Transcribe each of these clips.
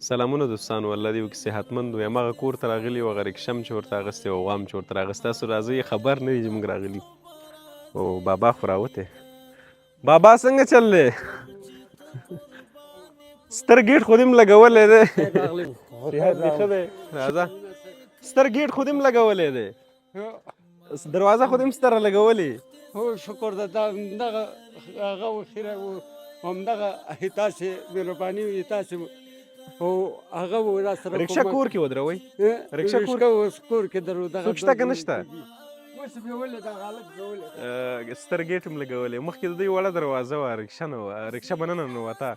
سلامونه دوستانو، الله دې وکړي صحتمند وي. هماغه کور ته راغلي وو، هغه رکشه هم چې ورته اخیستې وه، غوا هم چې ورته راغستې. تاسو راځئ، خبر نه دي چې موږ راغلي. او بابا خو راوتی. بابا څنګه چل دی؟ ستر ګیټ خو دې هم لګولی دی. صحت دې ښه دی؟ راځه. ستر ګیټ خو دې هم لګولی دی، دروازه خو دې هم ستره لګولې. هو شکر ده، دا همدغه هغه وخیره و، همدغه تاسې مهرباني وي تاسې او هغه و را سره. رکشه کور کې ودروئ. رکشه کور اوس کور کې درو. دغه څوک شته که نشته؟ اوس مې ولې دا غلط ولې ستر ګیټ هم لګولې. مخکې د دوی وړه دروازه وه، رکشه نه وه، رکشه به نه ننوته.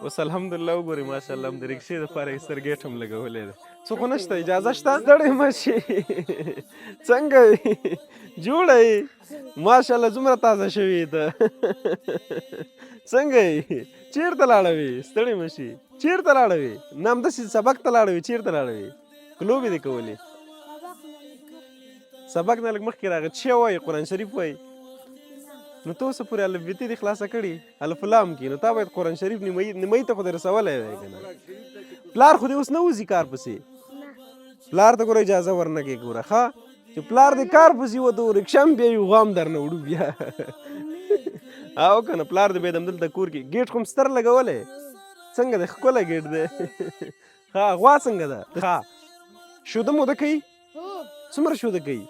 اوس الحمدلله وګورئ، ماشاءالله، هم د رکشې دپاره یې ستر ګیټ هم لګولی دی. څه خو نشته، اجازه شته. ستړی مه شي، څنګه جوړه یې؟ ماشاءالله څومره تازه شوې ته. څنګه یې؟ چېرته لاړه وې؟ ستړی مه شي، چېرته لاړه وې؟ نه همداسې سبق ته لاړه وې؟ چېرته لاړه وې؟ لوبې دې کولې؟ سبق نه لږ مخکې راغی. څه وایي؟ قرآن شریف وایي؟ نو ته اوسه پورې الف بیتې دې خلاصه کړي، الف لام کې؟ نو تا باید قرآن شریف نیمایي نیمایي ته خو دې رسولی وای که نه؟ پلار خو دې اوس نه وځي کار پسې؟ پلار ته ګوره اجازه ورنه کوي. ګوره ښه چې پلار دې کار پسې وته، رکشه هم بیایو، غوا هم درنه وړو بیا. او که نه پلار دې باید همدلته کور کې. ګیټ خو هم ستر لګولی. څنګه دی؟ ښکلی ګیټ دی. ښه غوا څنګه ده؟ ښه شوده موده کوي؟ څومره شوده کوي؟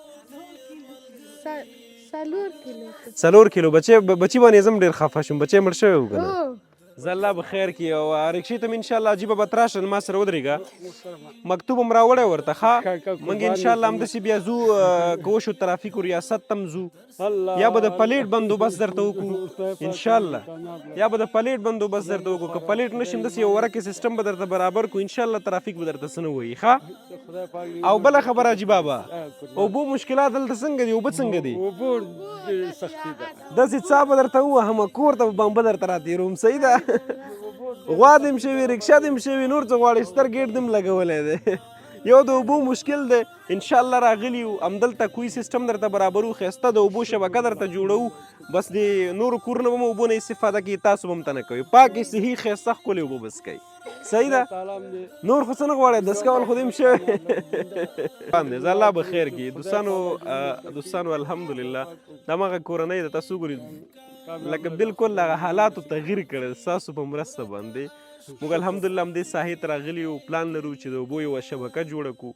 4 کیلو. 4 کیلو. بچی بچی باندې زم ډېر خفه شوم، بچی مړ شوی و که نه؟ زه الله به خیر کړي. او رکشې ته مې انشاءالله عجیبه به تراشه، ما سره ودرېږه. مکتوب هم راوړی ورته. ښه موږ انشاءالله همداسې بیا ځو، که وشو ترافیکو ریاست ته هم ځو، یا به د پلیټ بندوبست درته وکړو انشاءالله، یا به د پلیټ بندوبست درته وکړو. که پلیټ نشي، همداسې یو ورکې سیستم به درته برابر کړو انشاءالله. ترافیک به درته څه نه وایي. ښه او بله خبره حاجي بابا، اوبو مشکلات دلته څنګه دي؟ اوبه څنګه دي؟ اوبو ډېرې سختي ده. داسې څا به درته ووهم، کور ته به بمبه درته راتېروم. صحیح ده، غوا دې هم شوي، رکشه دې هم شوي، نور څه غواړې؟ ستر ګیټ دې هم لګولی دی. یو د اوبو مشکل دی. انشاءالله راغلي یو، همدلته کوی سیستم درته برابرو، ښایسته د اوبو شبکه درته جوړوو. بس د نورو کورونو به هم اوبو نه استفاده کوي، تاسو به هم ته نه کوئ. پاکې، صحي، ښایسته، ښکلې اوبه به څکئ. صحیح ده، نور خو څه نه غواړی؟ دستګاه خو دې هم شوی باندې. زه الله به خیر کړي. دوستانو دوستانو، الحمدلله دا مغه کورنۍ ده. تاسو ګورئ لکه بالکل هغه حالاتو تغییر کړی ستاسو په مرسته باندې. موږ الحمدلله همدې ساحې ته راغلي یو، پلان لرو چې د اوبو یوه شبکه جوړه کړو.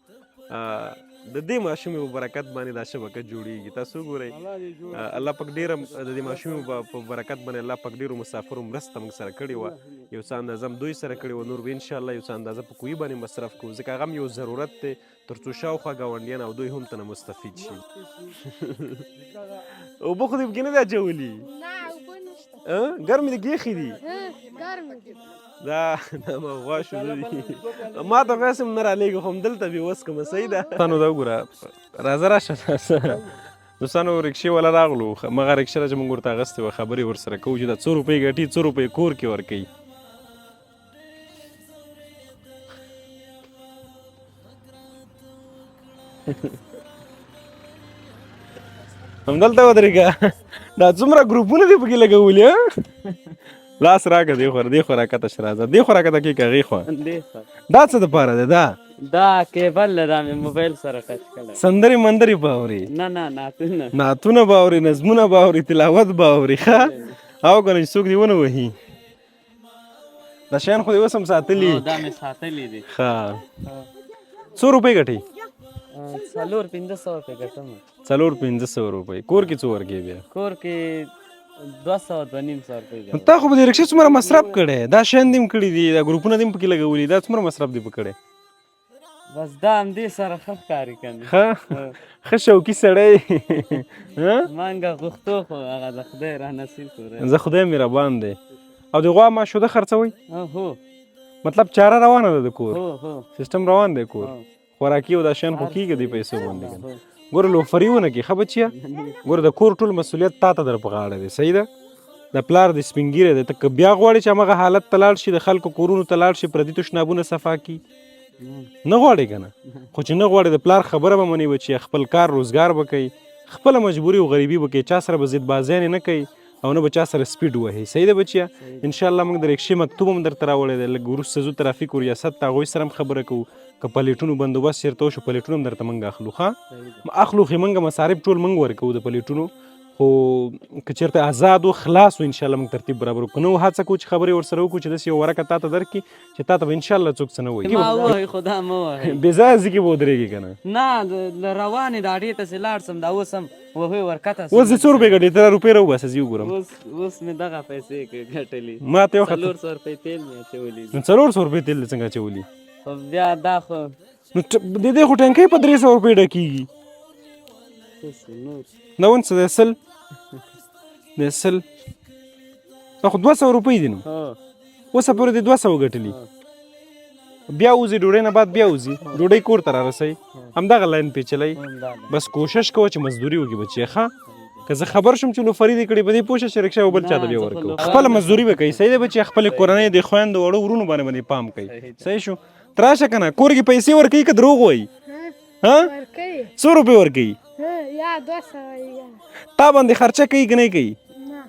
د دې ماشومې په برکت باندې دا شبکه جوړیږي. تاسو وګورئ، الله پاک ډېره د دې ماشومې په برکت باندې الله پاک ډېرو مسافرو مرسته موږ سره کړې وه. یو څه اندازه هم دوی سره کړې وه، نور به انشاءالله یو څه اندازه په کوی باندې مصرف کوو، ځکه هغه هم یو ضرورت دی، تر څو شاوخوا ګاونډیان او دوی هم تنه مستفید شي. اوبه خو دې پکې نه دي اچولي؟ نه، اوبه نشته. ګرمې دې کېښې دي؟ ګرمې دي. دا دا ما غوا شروع دي، ما ته پیسې هم نه رالېږي، خو همدلته بې وس کومه. صحیح ده دوستانو، دا وګوره، راځه راشه. دوستانو، رکشې والا راغلو، مغه رکشه چې موږ ورته اخیستې وه. خبرې ورسره کوو چې دا څو روپۍ ګټي، څو روپۍ کور کې ورکوي. همدلته ودرېږه. دا څومره ګروپونه دې پکې لګولي؟ ها، لاس راکړه. دې خوا، دې خوا راکته شه، راځه. دې خوا راکته کېږه، هغې خوا. دا څه دپاره دی دا؟ دا کیبل له، دا مې موبایل سره ټچ کړی. سندرې مندرې به اوري؟ نه نه، نعتونه. نعتونه به اوري، نظمونه به اوري، تلاوت به اوري. ښه، او که نه چې څوک دې ونه وهي. دا شیان خو دې اوس هم ساتلي؟ دا مې ساتلي دي. ښه، څو روپۍ ګټې؟ 400-500 روپۍ ګټم. 400-500 روپۍ. کور کې څو ورکې بیا؟ کور کې 200، 250 روپۍ. نو تا خو به د رکشې څومره مصرف کړی؟ دا شیان دې هم کړي دي، دا ګروپونه دې هم پکې لګولي، دا څومره مصرف دې پکړی؟ بس دا همدې سره ښه ښکاري کنه. ښه ښه شوقي سړی ها؟ مانګه غوښتو، خو هغه د خدای را نصیب کړی. زه خدای مهربان دی. او د غوا ما شوده خرڅوي؟ هو. مطلب چاره روانه ده د کور؟ هو هو. سیستم روان دی کور؟ هو. خوراکي او دا شیان خو کېږي د پیسو باندې کنه؟ ګوره لوفري ونه کې. ښه بچیه، ګوره د کور ټول مسؤلیت تا ته در په غاړه دی. صحیح ده، د پلار د سپین ږیری دی. ته که بیا غواړې چې هماغه حالت ته لاړ شي، د خلکو کورونو ته لاړ شي، پردي تشنابونه صفا کړي، نه غواړې که نه؟ خو چې نه غواړې، د پلار خبره به منې بچیه. خپل کار روزګار به کوي، خپله مجبوري او غریبي به کوي، چا سره به ضد بازیانې نه کوي. او نه به چا سره سپیډ وهې. صحیح ده بچیه؟ ان شاء الله موږ د ریکشې مکتوب هم درته راوړی دی، لږ وروسته ځو ترافیک او ریاست ته، هغوی سره هم خبره کوو، که پلیټونو بندوبست چېرته وشو پلیټونه هم درته موږ اخلو. ښه اخلو خو موږ مصارف ټول موږ ورکوو د پلیټونو، خو که چېرته ازاد و خلاص و ان شاء الله موږ ترتیب برابرو، که نه هڅه کوو چې خبرې ورسره وکړو چې داسې یو ورقه تا ته درکړي چې تا ته به ان شاء الله څوک څه نه وایي. ما ووهئ خو دا مه وهئ. بې ځایه ځي کې به ودرېږې که نه؟ نه، له روانې د اډې ته چې لاړ سم دا اوس هم وهې ورکته اوس دې څو روپۍ ګټلې؟ ته دا روپۍ راوباسه زه یې وګورم. اوس مې دغه پیسې ګټلې. ما ته یو خط 400 روپۍ تېل مې اچولي دي. نو 400 روپۍ تېل دې څنګه اچولي؟ خو بیا دا خو نو د دې خو ټانکۍ په 300 روپۍ ډکېږي. نور دا ون څه دی؟ سل دی، سل دا خو 200 روپۍ دي. نو اوسه پورې دې 200 ګټلي. بیا وځي ډوډۍ نه بعد بیا وځي ډوډۍ کور ته رارسوي، همدغه لاین پیچلی. بس کوشش کوه چې مزدوري وکړي بچیه. ښه که زه خبر شم چې لوفري دې کړې، په دې پوه شه چې رکشا به بل چا ته بیا ورکوو. خپله مزدوري به کوي. صحیح دی بچیه؟ خپلې کورنۍ د خویندو وړو ورونو باندې پام کوي. صحیح شو؟ ته راشه که نه کور کې پیسې ورکوي که دروغ وایي؟ ها؟ ورکوي. څو روپۍ ورکوي؟ یا 200 یا. تا باندې خرچه کوي که نه کوي؟ نه.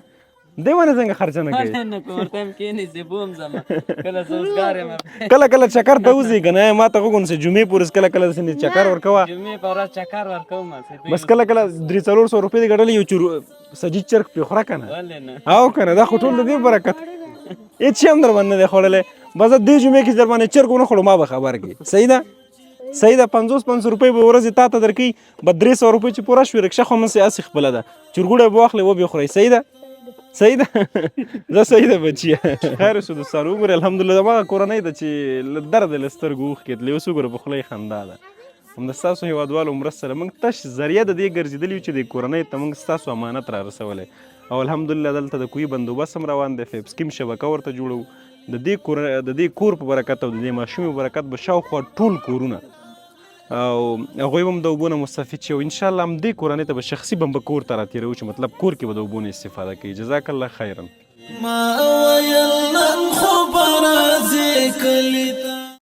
دی باندې څنګه خرچه نه کوي؟ نه کوم ورته هم کښېني چې بوم ځمه، کله زه اوزګار یم. کله کله چکر ته وځي که نه؟ ما ته وګورم چې جمعې پورې کله کله داسې چکر ورکوه. جمعې په ورځ چکر ورکوم. بس کله کله 300-400 روپۍ دې ګټلې، یو چور سجي چرګ پرې خوره که نه؟ ولې نه؟ او که نه دا خو ټول د دې برکت، هېڅ شی هم در باندې نه دی خوړلی. بس دې جمعې کې در باندې چرګ ونه خوړو ما به خبر کړي. صحیح ده؟ صحیح ده. 50 روپۍ به ورځې تا ته درکوي، به 300 روپۍ چې پوره شوې رکشه خو هم هسې خپله ده، چرګوړی به واخلې وبې خورئ. صحیح ده؟ صحیح ده. زه صحیح ده بچیه. خیر اوسه دوستانو. وګورئ الحمدلله هماغه کورنۍ ده چې له درده له سترګو اوښکې تلې، اوس وګوره په خوله یې خندا ده. هم د ستاسو هېوادوالو مرسته ده، موږ تش ذریعه د دې ګرځېدلي یو چې دې کورنۍ ته موږ ستاسو امانت را رسولی، او الحمدلله دلته د کوهي بندوبست هم روان دی، فیب سکیم شبکه ورته جوړوو. د دې کور په برکت او د دې ماشومې په برکت به شاوخوا ټول کورونه او هغوی به هم د اوبو نه مستفید شي، او انشاءالله همدې کورنۍ ته به شخصي بمبه کور ته راتېروو چې مطلب کور کې به د اوبو نه استفاده کوي. جزاک الله خیرا. ما